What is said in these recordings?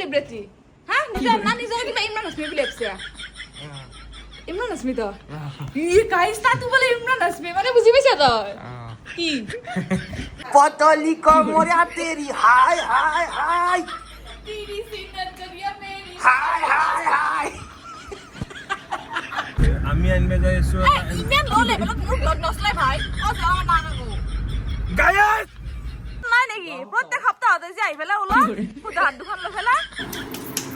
Celebrity হা নিজৰ না নিজৰ কিবা ইমৰান হাছমি বুলি ভাবছে। ইমৰান হাছমি তই ই গাইছ তাতো বোলে ইমৰান হাছমি মানে বুজি পাইছা তই কি? पतली कमरिया तेरी हाय हाय हाय। तेरी सी नजरिया मेरी। हाय हाय हाय। আমি আনিব যাই আছো। এই, ইমান ল' লেভেলত মোৰ ব্লগ নচলে ভাই। অ যাওঁ না নাকো। গায়ক। নাই নেকি প্ৰত্যেক সপ্তাহতে যে আহি পেলাই ওলা সুধা হাত দুখন লৈ পেলাই।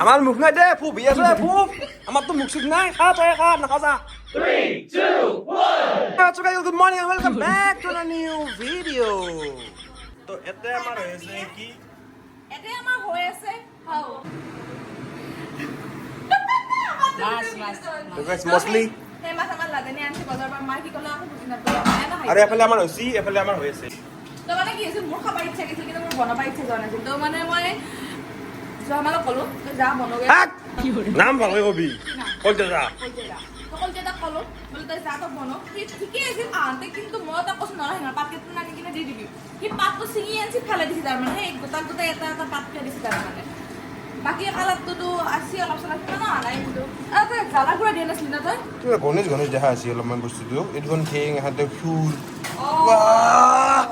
আমাৰ মুখ নাই দে, ফুফ আছে ফুফ। আমাৰতো মুখ চুখ নাই। খা তই, খা, নাখা যা। 3 2 1। Good morning and welcome back to the new video. তো এতে আমাৰ হৈ আছে কি? এতিয়া আমাৰ হৈ আছে হাও। মাছ, মাছ। মছলি। সেই মাছ আমাৰ লাদানী আনিছে বজাৰৰ পৰা। মায়ে কি ক'লে আকৌ বুজি নাপালে। মায়ে নাখায়। আৰু এফালে আমাৰ হৈছে, এফালে আমাৰ হৈ আছে। তো মানে কি হৈছিল, মোৰ খাব ইচ্ছা গৈছিল কিন্তু মোৰ বনাব ইচ্ছা যোৱা নাছিল। তো মানে মই যোৱা মালক ক'লো, তই যা বনগে। হাক! নাম ভালকে কবি, কলতে যা। কলতেদা। তো কলতেদাক ক'লো বোলে তই যা, তই বন। সি ঠিকেই আছিল আহোঁতে, কিন্তু মই তাক কৈছো নৰসিংহৰ পাতকেইটা আনি কিনে দি দিবি। সি পাতটো ছিঙি আনিছি, ফেলাই দিছে। তাৰমানে সেই গোটা গোটাই এটা এটা পাত ফেলাই দিছে। তাৰমানে বাকী কালাৰটোতো আছে অলপ চলপ, সিমানো অহা নাই। কিন্তু আৰু তই জ্বালা গুড়া দিয়া নাছিলি না তই? কিবা গণেশ গণেশ দেখা আছে অলপমান বস্তুটো। এইখন ঠেং, এখানতে ফুল। অঁ। বাহ!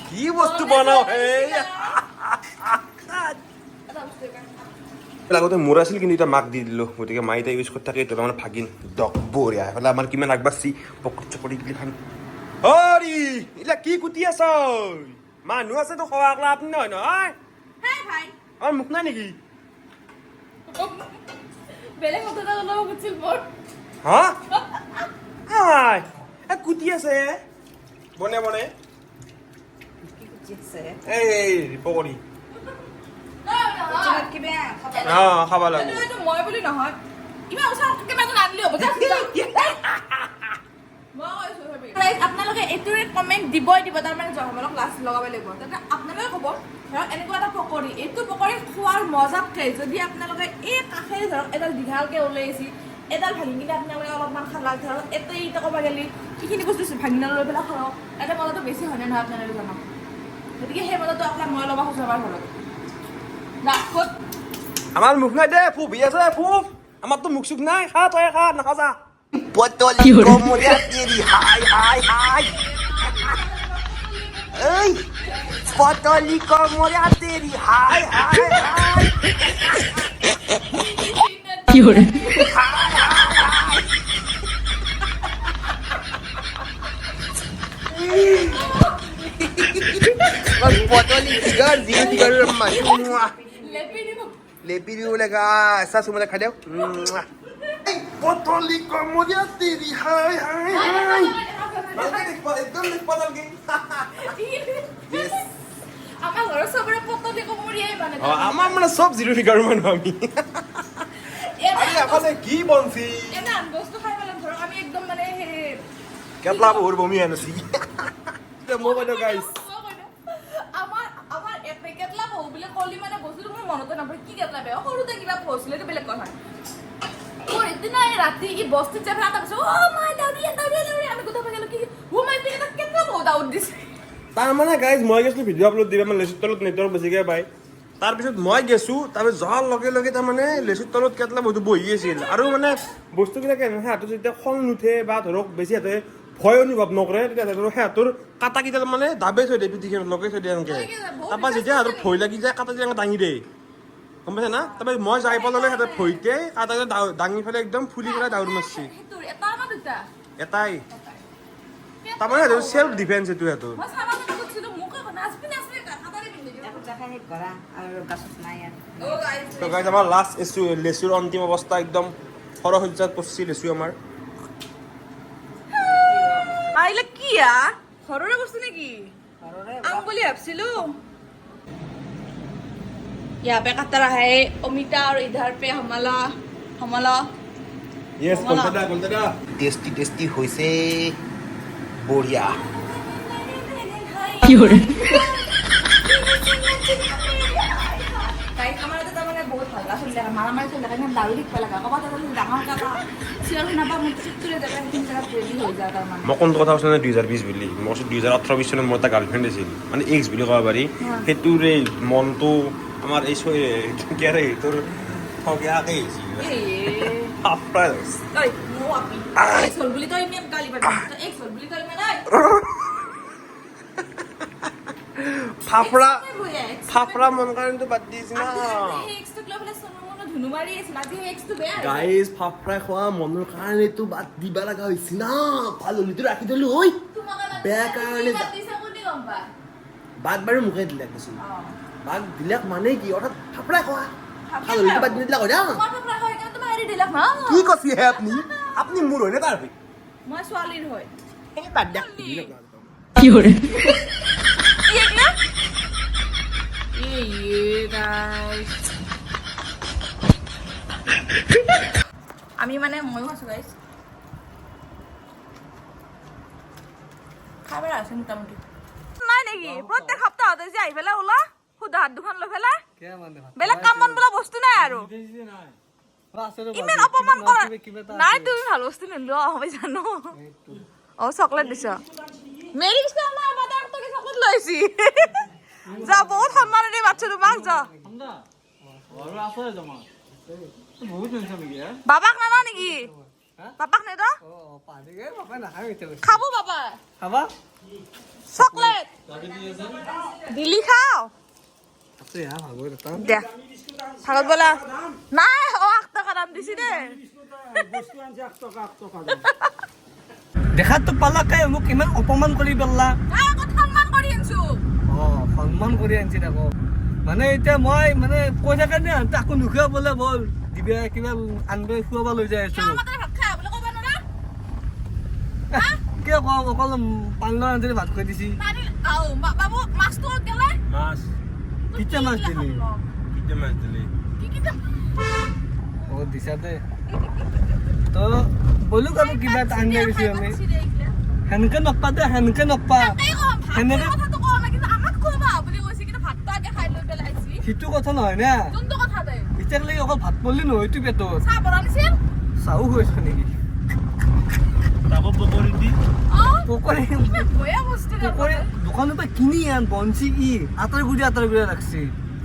কি বস্তু বনাও হে! এটা বস্তু এইবাৰ। আগতে মোৰ আছিল, কিন্তু এতিয়া মাক দি দিলোঁ। গতিকে মায়ে এতিয়া ইউজ কৰি থাকে এইটো। তাৰমানে ভাগিন দক বঢ়িয়া। এইফালে আমাৰ কিমান আগবাঢ়ছি পকৰি চকৰি গিলিখান। হৰি, এইবিলাক কি কুটি আছ? মানুহ আছে তো খোৱা আকলা আপুনি নহয় নহয়। হাই ভাই। আমাৰ মুখ নাই নেকি? বেলেগ শব্দ এটা ওলাব খুজিছিল মোৰ। হা আই, এ কুটি আছে বনে বনে। কি কুচি আছে? এই পকৰি। নহয়, নহয়। কিবা খাব। অ, খাব লাগিব। এইটো মই বুলি নহয়, ইমান ওচৰত কেমেৰাটো নানিলেও হ'ব। যা, যা। মই কৈছো ভাবি। Guys, আপোনালোকে এইটোৰে কমেণ্ট দিবই দিব। তাৰমানে জহমলক লাজ লগাব লাগিব। তাতে আপোনালোকে ক'ব, ধৰক এনেকুৱা এটা পকৰি, এইটো পকৰি খোৱাৰ মজাতকৈ যদি আপোনালোকে এই কাষেৰে ধৰক এডাল দীঘালকৈ ওলাইছে, এডাল ভাঙি কিনে আপোনালোকে অলপমান খালাক, ধৰক এটা এইটা ক'ব গ'লে এইখিনি বস্তু ভাঙি নলৈ পেলাই খাওক, এটা মজাটো বেছি হয়নে নহয় আপোনালোকে জনাওক। গতিকে সেই মজাটো আপোনাক মই ল'ব খোজো আমাৰ ঘৰত। না ক'ত? আমাৰ মুখ নাই দে, ফুফ আছে ফুফ। আমাৰতো মুখ চুখ নাই। খা তই, খা, নাখা যা। पतली कमरिया तेरी हाय हाय हाय। এই पतली कमरिया तेरी हाय हाय हाय। কি hore? হায় হায় হায়। পতলি ফিগাৰ, জিৰো ফিগাৰৰ মানুহ। লেপি দিব। লেপি দিব লাগে। চাচো মানে খাই দিয়ক। পতলি কমৰিয়া তেৰি হাই হাই হাই। ভালকে দেখবা, একদম দেখবা নালগে। আমাৰ ঘৰৰ চবৰে পতলি কোমৰিয়াই মানে। অ, আমাৰ মানে চব জিৰো ফিগাৰৰ মানুহ আমি। আৰে, এফালে কি বনছি? এনে আন বস্তু খাই পেলাই ধৰক আমি একদম মানে সেই কেটলা বহুৰ বমি আনিছি মই বাইদেউ গাইছ। আমাৰ এতে কেটলা পহু বুলি ক'লি মানে বস্তুটো মোৰ মনতে নপৰে। কি কেটলা বেয়া, সৰুতে কিবা পহুছিলে, এইটো বেলেগ কথা। মোৰ এদিনা এই ৰাতি ই বস্তিত যাই পেলাই তাৰপিছত অ মাই দাউৰিয়া দাউৰিয়া দাউৰিয়া, আমি গোটেই গ'লো কি অ মাই পিনে এটা কেটলা পহু দাউৰ দিছে। তাৰমানে গাইজ, মই গৈছিলোঁ ভিডিঅ' আপলোড দিব। মানে লেচুৰ তলত নেটৱৰ্ক বেছিকৈ পায়। তাৰপিছত মই গেছোঁ, তাৰপিছত যোৱাৰ লগে লগে তাৰমানে লেচুৰ তলত কেটলা বহুতো বহি আছিল। আৰু মানে বস্তুবিলাক কেনেকৈ, সিহঁতৰ যেতিয়া খং নুঠে বা ধৰক বেছি সিহঁতে ভয় অনুভৱ নকৰে, তেতিয়া ধৰক সিহঁতৰ কাটাকেইডাল মানে দাবেই থৈ দিয়ে, পিঠিখনত লগাই থৈ দিয়ে এনেকৈ। তাৰপৰা যেতিয়া সিহঁতৰ ভয় লাগি যায়, কাটা এনেকৈ দাঙি দিয়ে, গম পাইছে না? তাৰপৰা মই যাই পোৱাৰ লগে সিহঁতে ভয়তে কাটাকেইডাল দাঙি পেলাই একদম ফুলি পেলাই দাউৰ মাৰছি। সেইটোৰ এটা না দুটা? এটাই। তাৰমানে সিহঁতৰ চেল্ফ ডিফেন্স এইটো সিহঁতৰ। মই চাবা সুধিছিলো, মোক আকৌ নাচবি নাচবি কাটাৰে পিন্ধি দিওঁ। একো দেখাই শেষ কৰা আৰু গাছত নাই আৰু। অ গাইজ। তো গাইজ, আমাৰ লাষ্ট লেচু, লেচুৰ অন্তিম অৱস্থা। একদম সৰসজ্জাত পৰছি লেচু আমাৰ। আহিলে কি আ ঘৰৰে বস্তু নেকি? ঘৰৰে। আম বুলি ভাবছিলো। यहाँ पे कतरा है अमिता और इधर पे हमला हमला। য়েছ, কলকাতা কলকাতা। টেষ্টি টেষ্টি হৈছে, বঢ়িয়া। কি hore? তাইক আমাৰ ইয়াতে তাৰমানে বহুত হাল্লা চলি থাকে, মাৰামাৰি চলি থাকে, ইমান দাউৰি থাকিব লাগে। ক'ৰবাত এটা ডাঙৰ এটা চিঞৰ শুনা পা মোৰ চুপটোৰে জেগা সেইখিনি জেগাত ৰেডি হৈ যায় তাৰমানে। মই কোনটো কথা কৈছো 2020 বুলি? মই কৈছোঁ 2018-20 চনত মোৰ এটা গাৰ্লফ্ৰেণ্ড আছিল, মানে এক্স বুলি ক'ব পাৰি। সেইটোৰে মনটো আমাৰ এই কেৰাহীটোৰ ঠগিয়াকে আহিছিল। ফাফৰা ধৰিছে। তই মো আপি এক্স হ'ল বুলি তই ইমান গালি পাৰিবি, তই এক্স হ'ল বুলি তই ইমান ঐ। ফাফৰা এক্সটোৱে বঢ়িয়া, এক্সটোৱে। ফাফৰা মন কাৰণেতো বাদ দিছে না। সেই এক্সটোক লৈ পেলাই চনু মনু ধুনু মাৰি আছিল, আজি সেই এক্সটো বেয়া হৈছে। গাইজ, ফাফৰা খোৱা মনৰ কাৰণেতো বাদ দিবা লগা হৈছে না। ভাল হ'লেতো ৰাখি থলো ঐ। তোমাকে বাদ বেয়া দিছে, কাৰণে তুমি বাদ দিছা কোনে গম পা? বাদ বাৰু মোকে দিলাক দেচোন। অ। বাদ দিলাক মানে কি, অৰ্থাৎ ফাফৰা খোৱা ভাল হ'লেতো বাদ নিদিলাক হয় না। তোমাৰ ফাফৰা খোৱা সেইকাৰণে তোমাক এৰি দিলাক না। কি কৈছে হে আপুনি? আপুনি মোৰ হয়নে তাৰ হৈ? মই ছোৱালীৰ হয়। এই বাদ দিয়ক। কি এইগিলা? এই গাইস, আমি মানে ময়ো আছো গাইস, খাই বেয়া আছে মোটামুটি। নাই নেকি প্ৰত্যেক সপ্তাহতে যে আহি পেলাই ওলা সুধা হাত দুখন লৈ পেলাই, বেলেগ কাম বন বোলা বস্তু নাই আৰু? ইমান অপমান কৰা নাই, তুমি ভাল বস্তু নোলোৱা, মই জানো। অ, চকলেট দিছ, মেৰি বিস্কুট। আমাৰ মাদাৰ তোকে চকলেট লৈ আহিছি। যা, বহুত সন্মানেৰে মাতছো তোমাক, যা। বাবাক নানা নেকি? বাবাক নেদ খাব বাবা। চকলেট দিলি, খাও দিয়া ভাগত বলা নাই। অ, 8 টকা দাম দিছি দেই। দেখাতো পালাকে মোক ইমান অপমান কৰি পেললা। নাই, আগত সন্মান কৰি আনছো। অ, সন্মান কৰি আনছি থাকো। মানে এতিয়া মই মানে কৈ থাকে নে, তাকো নোখোৱা বোলে, বল দিবে কিবা আনবে খুৱাব লৈ যাই আছো। কিয় আমাক ভাত খাই বুলি ক'ব নোৱাৰা? কিয় কম? অকল পাল্লা আঞ্জাৰে ভাত খুৱাই দিছি। পানী আও বাবু, মাছটো ক'ত গেলে? মাছ। কেতিয়া মাছ দিলি? কেতিয়া মাছ দিলি? কি কেতিয়া? অ, দিছা দে তো। বলো আৰু কিবা এটা আনবে গৈছো আমি। সেনকে নকপা দে, সেনকে নকপা। সেনেকে কথাটো কোৱা নাই, কিন্তু আমাক খুৱাবা বুলি কৈছে, কিন্তু ভাতটো আগে খাই লৈ পেলাই আহিছি। সিটো কথা নহয় না। যোনটো কথা দে। এতিয়ালৈকে অকল ভাত পৰলি নহয়তো পেটত। চাহ বনাইছিল। চাহো খুৱাইছো নেকি? তাকো পকৰি দি। অ। পকৰি। ইমান বয়া বস্তু। পকৰি দোকানৰ পৰা কিনি আন বনছি, ই আটাৰ গুৰি আটাৰ গুৰি ৰাখছি।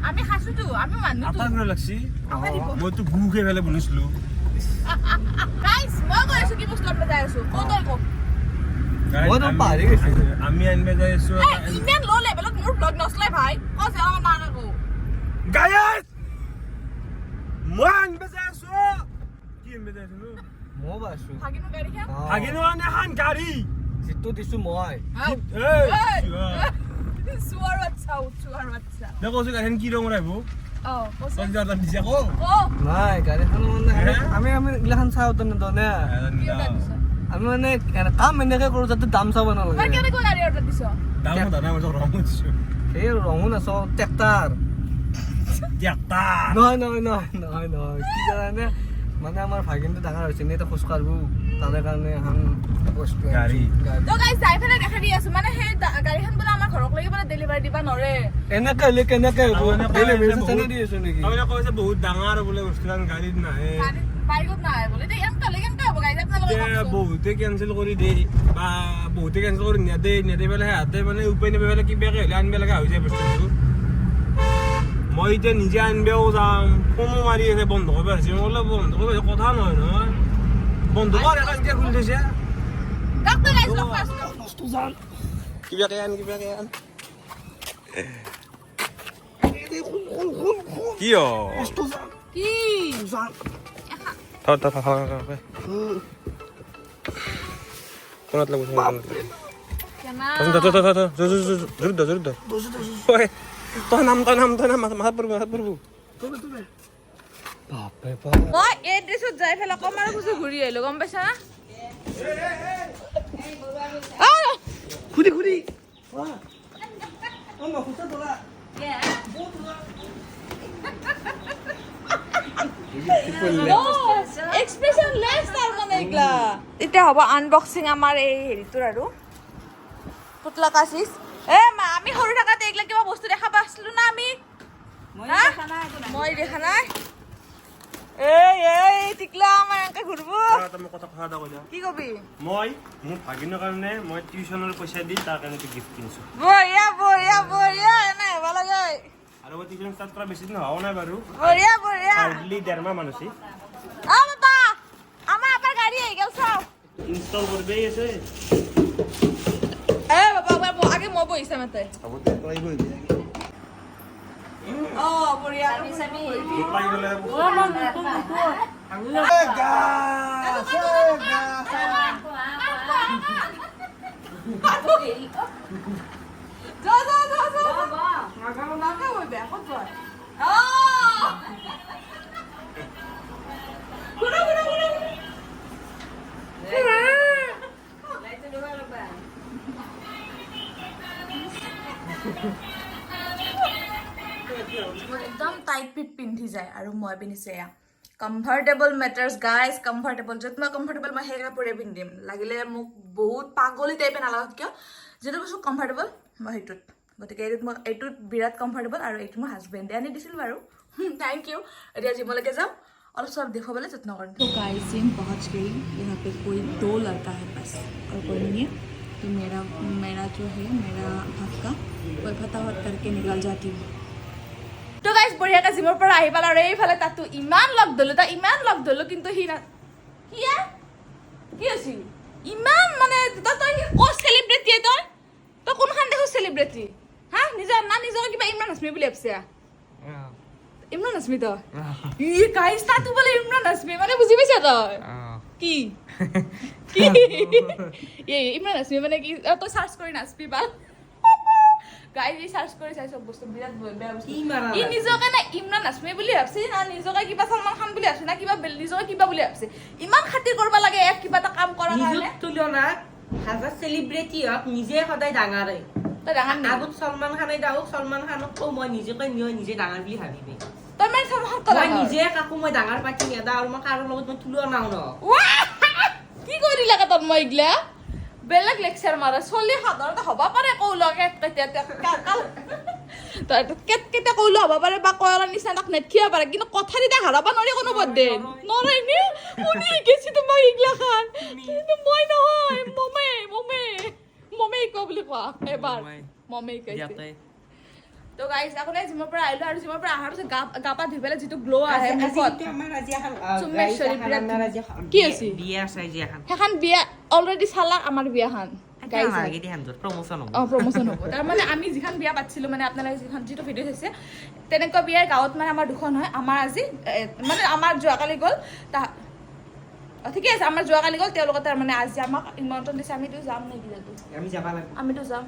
আমি খাইছোতো, আমি মানুহতো। আটাৰ গুড়া লাগছি। আমাক দিব। মইতো গু খাই পেলাই বনাইছিলো। গাইস, মই কৈ আছো কি বস্তু আনিব যাই আছো, ক তই ক। মইতো পাহৰি গৈছো। আমি আনিব যাই আছো। এই, ইমান ল' লেভেলত মোৰ ব্লগ নচলে ভাই, ক যে আমাৰ মাক আকৌ। গাইজ, মই আনিব যাই আছো। কি আনিব যাই আছো নো? মই পাইছো। ভাগিনো গাড়ীখন। অ। ভাগিনো আনে এখন গাড়ী। যিটো দিছো মই। এই। চুৱাৰ বাচ্ছা, চুৱাৰ বাচ্ছা। দে কৈছো, গাড়ীখন কি ৰঙৰ আহিব? অ, কচোন। তই অৰ্ডাৰ দিছে আকৌ। ক। নাই, গাড়ীখন মানে হে? আমি এইগিলাখন চাওঁ তেনে কি অৰ্ডাৰ দিছ? আমি মানে কাম এনেকে কৰো যাতে দাম চাব তই নালাগে। কেনেকুৱা গাড়ী অৰ্ডাৰ দিছ? দাম সোধা নাই, মই তোক ৰং সুধিছো। এই ৰঙো নাচাওঁ, ট্ৰেক্টাৰ। ট্ৰেক্টাৰ। নহয় নহয় নহয় নহয় নহয়, কি জানানে, মানে আমাৰ ভাগিনটো ডাঙৰ হৈছে নে, এতিয়া খোজ কাঢ়ব, তাৰে কাৰণে এখন বস্তু আনিছো। গাড়ী। গাড়ী। তো গাইজ, যাই পেলাই দেখাই দি আছো। মানে সেই গাড়ীখন বোলে আমাৰ ঘৰক লাগি বোলে ডেলিভাৰী দিব নৰে। এনেকে হ'লে কেনেকে হ'ব? তাৰমানে কৈ ডেলিভাৰী আছে চেনে দি আছো নেকি? তাৰমানে কৈছে বহুত ডাঙৰ বোলে বস্তু, গাড়ীত নাহে। গাড়ীত, বাইকত নাহে বোলে। এতিয়া এনেকে হ'লে কেনেকে হ'ব গাইজ, আপোনালোকে এতিয়া কওকচোন। বহুতে কেনচেল কৰি দিয়ে বা বহুতে কেনচেল কৰি নেদে, নেদে পেলাই সিহঁতে মানে উপায় নাপাই পেলাই কিবাকে হ'লে আনিব লগা হৈ যায় বস্তুটো। মই এতিয়া নিজে আনিবও যাম, ফোনো মাৰি আছে, বন্ধ কৰিব আহিছে। মই বোলে বন্ধ কৰিব আহিছে, কথা নহয় নহয়, বন্ধ কৰ, এখন এতিয়া খুলি থৈছে। যাওক তই গাইজ, লগ পাইছো। কিবাকে আন, কিবাকে আন। কি অ? কি? থ থ থ থ থ, কোনত লাগব? কোনত লাগব? কেনা? ধ ধ ধ ধ, জোৰ জোৰ জোৰ ধ, জোৰ ধ। ঐ, তই নাম, তই নাম, তই নাম, মাথাত পৰিব, মাথাত পৰিব। বাপৰে বাপ। মই এই ড্ৰেছত যাই পেলাই কমাৰ খুজি ঘূৰি আহিলো, গম পাইছা না? আহ! খুদি খুদি। এক্সপ্ৰেছন লেছ তাৰ মানে এইগিলা। এতিয়া হ'ব আনবক্সিং আমাৰ এই হেৰিটোৰ আৰু পুতলা কাচিছ। এ মা, আমি সৰু থাকাতে এইগিলা কিবা বস্তু দেখা পাইছিলো না আমি? মই হা? দেখা নাই একো নাই। মই দেখা নাই। এই এই টিকলা আমাৰ এনেকে ঘূৰিব। এটা মই কথা কথা এটা কৈ দিওঁ। কি কবি? মই মোৰ ভাগিনৰ কাৰণে মই টিউচনৰ পইচা দি তাৰ কাৰণে গিফ্ট কিনিছো। বঢ়িয়া বঢ়িয়া বঢ়িয়া, এনে হ'ব লাগে। আৰু মই টিউশ্যন ষ্টাৰ্ট কৰা বেছি দিন হোৱাও নাই বাৰু। বঢ়িয়া বঢ়িয়া। হাৰ্ডলি 1.5 মাহ মান হৈছে। অ বাবা, আমাৰ আপাৰ গাড়ী আহি গ'ল, চাওঁ। ইনষ্টল কৰিবেই আছে। এ বাবা, একবাৰ আগে মই বহিছা মাতে। হ'ব দে, তই বহি। অ বঢ়িয়া। মোক লাগি গ'লে। গাছ, গাছ। যা যা যা যা, নাকা বইবে, ক'ত যোৱা? অ ঘূৰা ঘূৰা ঘূৰা ঘূৰা। লাইটটো লগা ৰ'বা। একদম টাইট ফিট পিন্ধি যায় আৰু মই পিন্ধিছোঁ এয়া। Comfortable matters guys, comfortable. য'ত মই কমফৰ্টেবল, মই সেই কাপোৰে পিন্ধিম, লাগিলে মোক বহুত পাগলী টাইপে নালাগক কিয়। যিটো বস্তু কমফৰ্টেবল, মই সেইটোত। গতিকে এইটোত মই এইটোত বিৰাট কমফৰ্টেবল আৰু এইটো মোৰ হাজবেণ্ডে আনি দিছিল বাৰু, thank U. এতিয়া জিমলৈকে যাওঁ, অলপ চলপ দেখুৱাবলৈ যত্ন কৰিম। तो गाइस, जिम पहुंच गई। यहाँ पे कोई दो लड़का है बस और कोई नहीं है। तो मेरा मेरा जो है, मेरा भाग का कोई फटाफट करके निकल जाती हूँ। তো গাইজ, বঢ়িয়াকৈ জিমৰ পৰা আহি পালো আৰু এইফালে তাতো ইমান লগ ধৰলো, তাক ইমান লগ ধৰলো, কিন্তু সি না কি কি হৈছিল ইমান মানে তই ক চেলিব্ৰিটি, তই তই কোনখন দেশৰ চেলিব্ৰিটি হা? নিজৰ না নিজকে কিবা ইমৰান হাছমি বুলি ভাবছে? ইমৰান হাছমি তই? ই গাইজ, তাতো বোলে ইমৰান হাছমি, মানে বুজি পাইছা তই কি কি এই ইমৰান হাছমি মানে কি? তই চাৰ্চ কৰি নাচবি বা গাইজ, এই চাৰ্চ কৰি চাই চব বস্তু বিৰাট বেয়া বস্তু। কি মাৰা? ই নিজকে না ইমৰান হাছমি বুলি ভাবছে, না নিজকে কিবা ছলমান খান বুলি ভাবছে, না কিবা নিজকে কিবা বুলি ভাবছে। ইমান খাতিৰ কৰিব লাগে এক কিবা এটা কাম কৰাৰ নিজত কাৰণে। তুলনাত হাজাৰ চেলিব্ৰিটি হওক, নিজে সদায় ডাঙাৰে। তই ডাঙৰ নেকি? আগত ছলমান খানে যাওক, ছলমান খানক কওঁ মই নিজকে নিজে ডাঙৰ বুলি ভাবিবি। তই মানে ছলমান খান মই নিজে কাকো মই ডাঙৰ পাতি নেদা আৰু মই কাৰো লগত মই তুলনাও নহওঁ। কি কৰি দিলা তই? মই এইগিলা বেলেগ লেকচাৰ মাৰা চলি সাধাৰণতে হ'ব পাৰে, কৌল কেত কেইটা কৌল হ'ব পাৰে বা কয়লাৰ নিচিনা তাক নেখিব পাৰে, কিন্তু কথা দি তাক হাৰাব নোৱাৰি কোনো পদে নৰাই নে। কোনে শিকাইছে তোমাক এইগিলা খান? কিন্তু মই নহয়, মমে মমে মমে শিকোৱা বুলি কোৱা এবাৰ। মমে শিকাইছে। তো গাইজ, আকৌ জিমৰ পৰা আহিলো আৰু জিমৰ পৰা অহাৰ পিছত গা গা পা ধুই পেলাই যিটো গ্ল' আহে মুখত। আমাৰ আজি এখন চুমেশ্বৰী বিৰাট কি হৈছে? বিয়া আছে আজি এখন। সেইখন বিয়া অলৰেডি চালাক আমাৰ বিয়াখন গাইজ। প্ৰমোচন হ'ব। অঁ, প্ৰমোচন হ'ব। তাৰমানে আমি যিখন বিয়া পাতিছিলোঁ, মানে আপোনালোকে যিখন যিটো ভিডিঅ' চাইছে, তেনেকুৱা বিয়াৰ গাঁৱত মানে আমাৰ দুখন হয়। আমাৰ আজি মানে আমাৰ যোৱাকালি গ'ল তা। অঁ, ঠিকে আছে, আমাৰ যোৱাকালি গ'ল। তেওঁলোকে তাৰমানে আজি আমাক নিমন্ত্ৰণ দিছে। আমিতো যাম নেকি? আমি যাব লাগিব। আমিতো যাম।